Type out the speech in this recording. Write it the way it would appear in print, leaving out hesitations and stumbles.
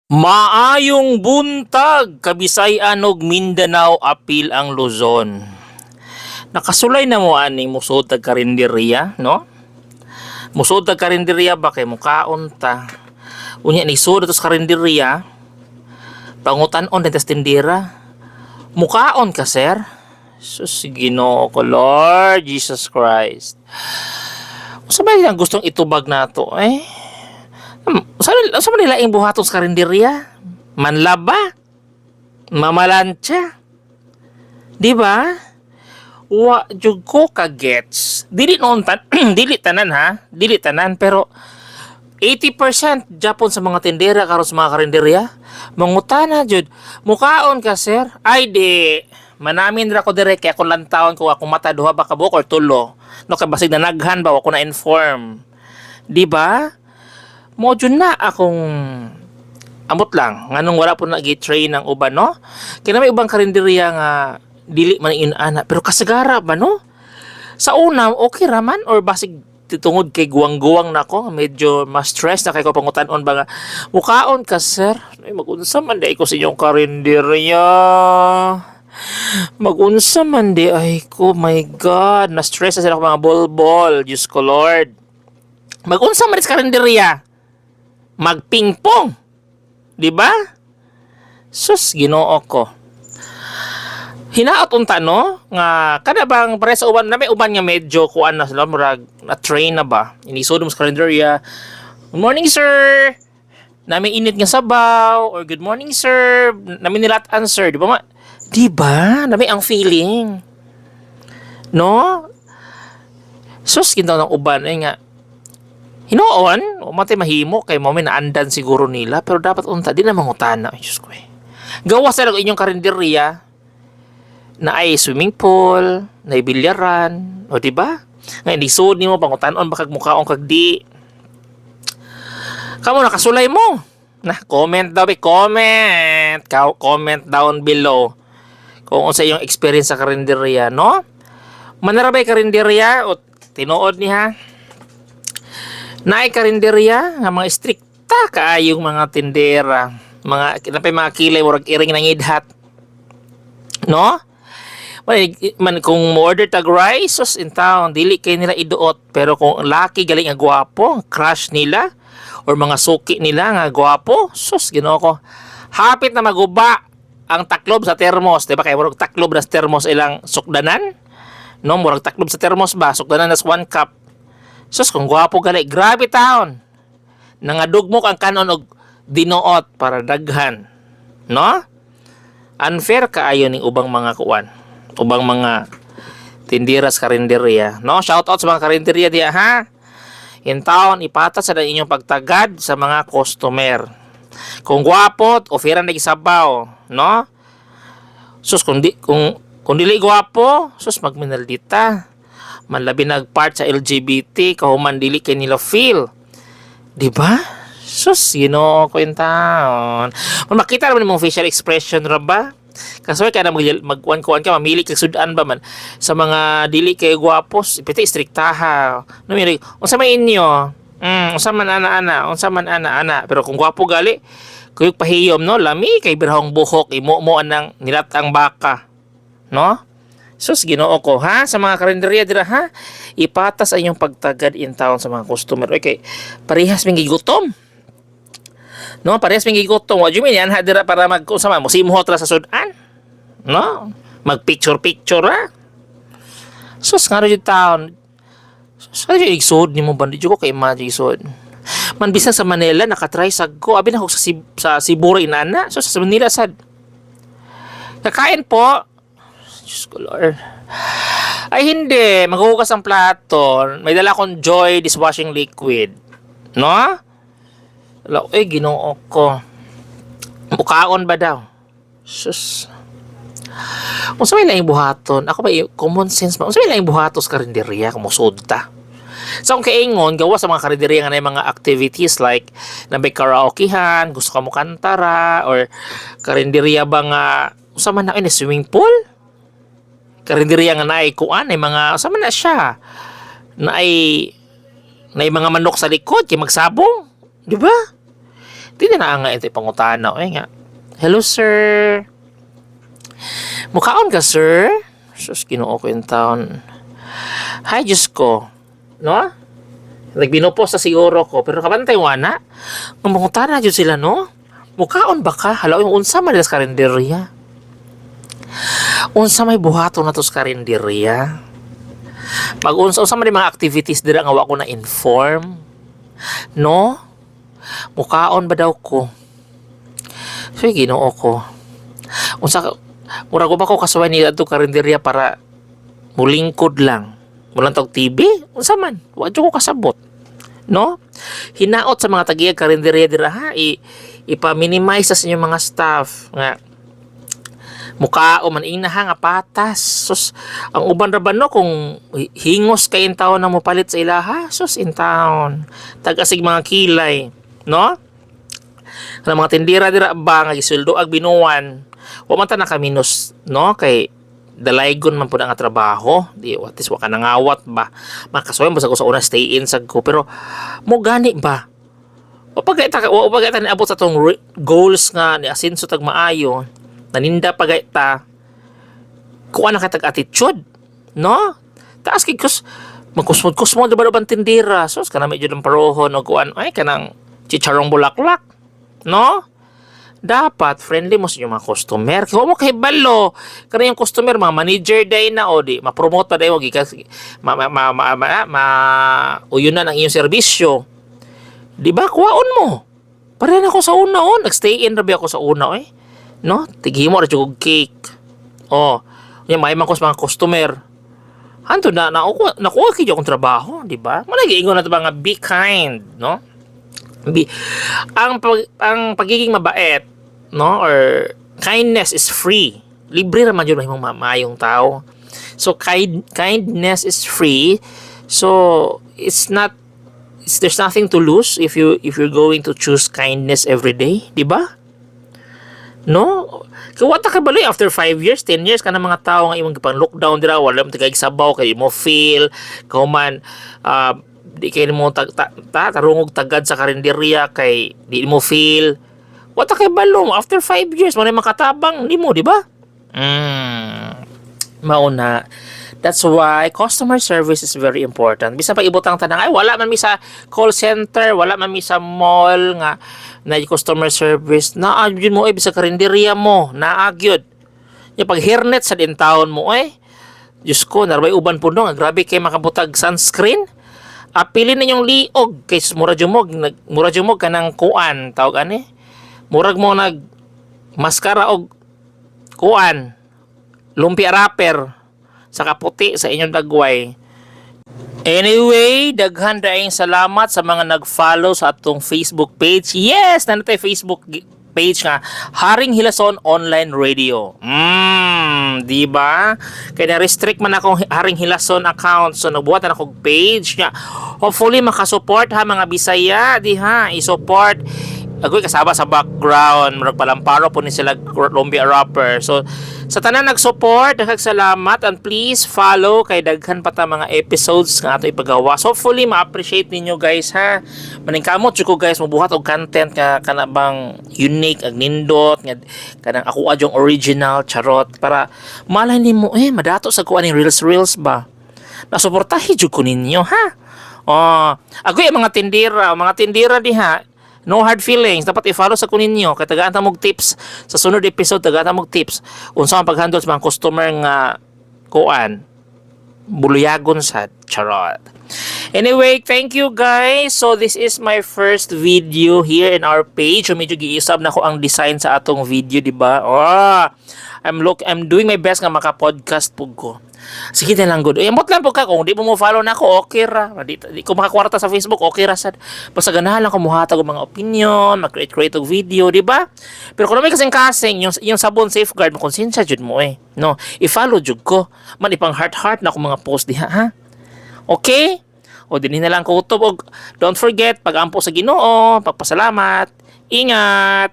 Maayong buntag, Kabisay-an ug Mindanao, apil ang Luzon. Nakasulay na mo ani musod tag karinderya, no? Musod tag karinderya ba kay mukaon ta. Unya ni sud sa karinderya, pangutan-on din tas tindera. "Mukaon ka, sir?" Sus, Ginoo ko, Lord Jesus Christ. Unsa ba ang gustong itubag nato eh? Unsa man nila buhaton sa karinderya? Manlaba? Mamalantsa? Di ba? Wa jud ko ka-gets. Dili noon tan dili tanan ha, dili tanan, pero 80% Japon sa mga tindera karon sa mga karinderya mangutana jud, "Mukaon ka, sir?" "Ay di, manamin ra ko dire kay akong lantawon ko akong mata, duha ba ka buok or tulo, no, kay basig na naghan ba, wa ko na inform." Di ba? Mo jud na akong amot lang nganong wala po na gi-train ang uban, no? Kaya may ubang karinderya nga dili man ingon ana, pero kasagara ba, no? Sa una okay ra man, or basig tungod kay guwang-guwang na ko, medyo mas stress na kay ko pangutan-on ba nga, "Mukaon ka, sir?" Ay, magunsa man di ko sa inyong karinderya. Magunsa man di ay ko, my God, na stress na sila ko mga bolbol. Diyos ko Lord, magunsa man di sa karinderya, magpingpong, di ba? Sus, Ginoo ko. Hinaot unta, no, nga kada bang pare sa uban na may uban nga medyo kuan na sila, murag na train na ba. Inisod mo sa karinderya, "Good morning, sir. Nami init nga sabaw," or "Good morning, sir. Nami nilat-an, sir." Di ba ma? Di ba? Nami ang feeling. No? Sus, ginoo ng uban ay nga hinuon, umatay mahimo kay mo may naandan siguro nila, pero dapat unta di na mangutana. Ay, Diyos ko eh. Gawa sa lang inyong karinderya na ay swimming pool, na ay bilyaran, o di ba? Nga hindi sud nimo pangutan-on ba kag mukaon kag di. Kamo, nakasulay mo? Na comment daw be, comment. Comment down below kung unsa iyong experience sa karinderya, no? Manarabay karinderya o tinuod ni ha? Naay karinderya nga mga istrikta kaayong mga tindera. Mga napay mga kilay murag iring nangidhat. No? Man, man kung mo order tag rice, sus in town, dili kay nila iduot, pero kung laki galing nga gwapo, crush nila or mga suki nila nga gwapo, sus, Ginoo ko. Hapit na maguba ang taklob sa termos, di ba? Kay murag taklob na sa termos ilang sukdanan. No, murag taklob sa termos ba, sukdanan nas 1 cup. Sus, kung gwapo gali, grabe taon. Nangadugmok ang kanon og dinuot para daghan. No? Unfair kaayo ning ubang mga kuan. Ubang mga tindiras karinderya. No? Shout out sa mga karinderya diya ha. In town, ipatas sa inyong pagtagad sa mga customer. Kung gwapo, offeran na sabaw, no? Sus, kung dili gwapo, sus, magminaldita. Manlabi nag-part sa LGBT, kahuman dili kay nila feel. Di ba? Sus, Ginoo ko in taon. Man makita naman imong facial expression ra ba? Kasoy ka na mag magkuan-kuan ka, mamili kag sudan ba man sa mga dili kay gwapos, ipiti istriktaha. No, miri, unsa may inyo? Unsa man ana-ana, unsa man ana-ana. Pero kung gwapo gali, kuyog pahiyom, no, lami kay birahong buhok, imo mo anang nilatang baka. No? Sus, Ginoo ko ha, sa mga karinderya dira ha, ipatas ang inyong pagtagad in town sa mga customer. Okay, parehas ming gigutom. No, parehas ming gigutom. Wa jud mi anha dira para mag unsa man, mosimhot ra sa sudan. No? Mag picture picture ra. Sus, nga jud taon. Sus, ano jud igsud nimo ba? Di jud ko kay imagine isod. Man bisan sa Manila nakatry sag ko. Abi na ko sa Cebu ra inana. So sa Manila sad. "Kakain po." Diyos ko Lord. "Ay hindi, maghuhugas ang plato. May dala akong Joy dishwashing liquid." No? Wala, eh, Ginoo ko. "Mukaon ba daw?" Sus. Unsa may laing buhaton? Ako ba, common sense ba? Unsa may laing buhaton sa karinderya kung musod ta? Sa akong kaingon, gawa sa mga karinderya nga na mga activities like na may karaokehan, gusto ka mo kantara, or karinderya ba nga, unsa man na, ay, swimming pool? Karinderya nga naay kuan ay mga unsa man na siya, naay mga manok sa likod kay magsabong, di ba? Di na nga ito pangutana eh nga. "Hello, sir. Mukaon ka, sir?" Sus, Ginoo ko intawon. Hay, Diyos ko. No? Nagbinupos sa siguro ko, pero kabantay wana. Mamangutana jud sila, no? "Mukaon ba ka?" Hala, yung unsa man nila sa karinderya? Unsa may buhaton na to sa karinderya? Mag-unsa unsa man yung mga activities dira nga wa ko na inform? No? Mukaon ba daw ko? So, Ginoo ko. Unsa ka, murag ba ko kasuway ni adto karinderya para mulingkod lang? Mulang tog TV? Unsa man? Wa jud ko kasabot. No? Hinaot sa mga tagiyag karinderya dira ha, ipa-minimize sa inyong mga staff nga mukha o man ingna ha nga patas. Sus, ang uban ra ba, no, kung hingos kay taon na mopalit sa ilaha, sus in town. Tagasig mga kilay, no? Kanang mga tindira dira ba nga gisuldo ag binuwan. Wa man ta nakaminus, no, kay dalaygon man pud ang trabaho. Di what is wa ka nangawat ba. Makasuway mo sa ko sa una, stay in sad ko, pero mo gani ba? Wa pa gay ta niabot sa atong goals nga ni asenso tag maayo. Naninda pa gay ta. Kuha na kay tag attitude, no? Taas kay kus magkusmod-kusmod ba ba tindira. Sus, kana medyo ng parohon o kuan ay kanang chicharong bulaklak, no? Dapat friendly mo sa inyong mga customer. Kaya mo kay balo. Kana yung customer, mga manager day na o di ma-promote pa day o gikas ma ma ma ma, ma, ma uyunan ang iyong serbisyo. Di ba? Kuwaon mo. Parehan ako sa una oh. Nag-stay in rabi ako sa una eh. No? Tighimo ra jud og cake. Oh. Nya may man ko sa mga customer. Hanto na nakuha nakuha kay akong trabaho, di ba? Malagi ingon na to ba nga be kind, no? Ang pagiging mabait, no, or kindness is free. Libre ra man jud mahimong maayong tao. So kindness is free. So it's not it's, there's nothing to lose if you're going to choose kindness every day, di ba? No? Kaya wa ta kabalo after 5 years, 10 years kana mga tao nga imong gipang lockdown dira, wala mo tagay sabaw kay mo feel kauman di kay mo tarungog tagad sa karinderya kay di mo feel. Wa ta kay balo after 5 years mo na makatabang nimo, di ba? Mauna. That's why customer service is very important. Bisan pa ibutang tanang, ay, wala man mi sa call center, wala man mi sa mall nga na customer service. Naa gyud mo eh, bisag karinderya mo, naa gyud. Nya pag hairnet sa din taon mo eh. Diyos ko, narbay uban po no, nga grabe kay makabutag sunscreen. Apilin ninyong liog kay mura jud mo, mura jud mo kanang kuan, tawag ani. Murag mo nag maskara og kuan, lumpia wrapper sa kaputi sa inyong dagway. Anyway, daghan daing salamat sa mga nag-follow sa atong Facebook page. Yes, naa tay Facebook page nga Haring Hilason Online Radio. Di ba? Kaya na-restrict man akong Haring Hilason account. So nagbuhat na akong page nga. Hopefully makasupport ha, mga Bisaya, di ha, i-support. Agoy kasaba sa background, murag palamparo po ni sila lumpia wrapper. So sa tanan nag-support, daghang salamat and please follow kay daghan pa ta mga episodes nga ato ipagawa. So hopefully ma-appreciate ninyo, guys, ha. Maningkamot jud ko, guys, mobuhat og content nga kana bang unique ag nindot nga kanang ako adyong original charot para malay nimo eh madato sa kuan ning reels reels ba. Nasuportahi jud ko ninyo ha. Oh, agoy mga tindira diha. No hard feelings. Dapat i-follow sa ko ninyo. Kay tagaan ta mog tips. Sa sunod episode, tagaan ta mog tips. Unsa ang pag-handle sa mga customer nga kuan buluyagon sa charot. Anyway, thank you, guys. So this is my first video here in our page. So medyo giisab na ko ang design sa atong video, di ba? Oh, I'm doing my best nga maka-podcast pug ko. Sige na lang good. Ambot lang po ka kung di mo mo follow na ako, okay ra. Di ko makakwarta sa Facebook, okay ra sad. Basta ganahan lang ko muhatag og mga opinion, mag-create create og video, di ba? Pero kung may kasing-kasing, yung sabon Safeguard mo, konsensya jud mo eh. No, i-follow jud ko. Man ipang heart heart na ako mga post diha ha. Okay? O dinhi na lang ko utob og don't forget pagampo sa Ginoo, pagpasalamat. Ingat.